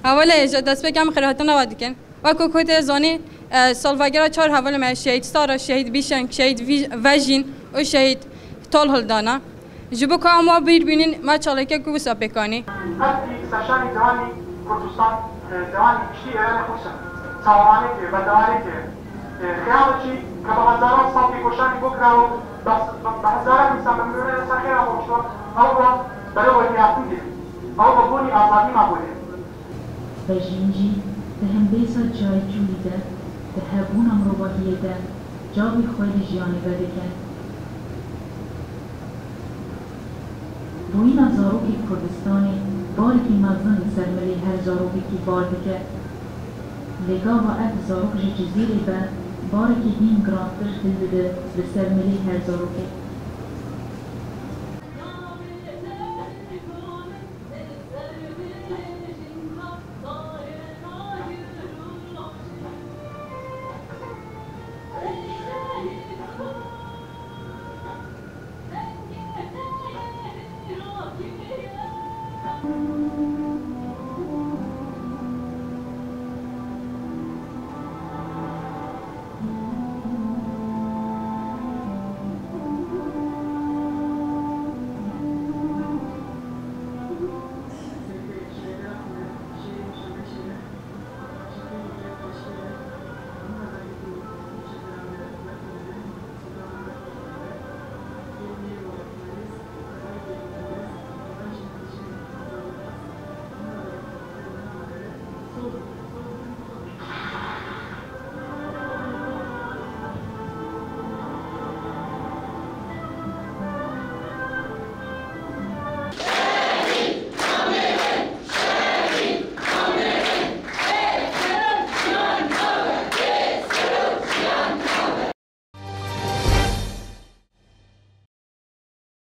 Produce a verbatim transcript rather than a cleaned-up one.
Hevalê ji destpêkê em xêrhatina we dikin. Wekî ku tê zanîn, e, salvegera çar hevalê me, şehîd Sara, şehîd Bîşeng, şehîd Vî-, Vejîn û şehîd Tal hildana. Ji bo ku em wa bîr bînin, me çalakiyek wisa pêk anî. Qetlî serşanî dewanî Kurdistan, e, dewanî piştî Îranê xweş e. Çawanekê, bedewarêkê, e, xeyalikî ke bi hezaran sal têkoşanî bo kirawo, bi, bi, bi hezaran însan, bi milyonan însan xêra xwe kuşto, ew wa bere werdiyatin dê. Ew wa bonî azadî ma bûne. Vejîn jî di hembêsa çiyayê Çûlî de, di hebûna mirovahiyê de çavê xwe li jiyanê vedike. Bûyîna zarokê Kurdistanê barekî mezin li ser milê her zarokekî bar dike. Lê gava ev zarok ji Cizîrê be, barekî hîn girantir hildide li ser milê her zarokê.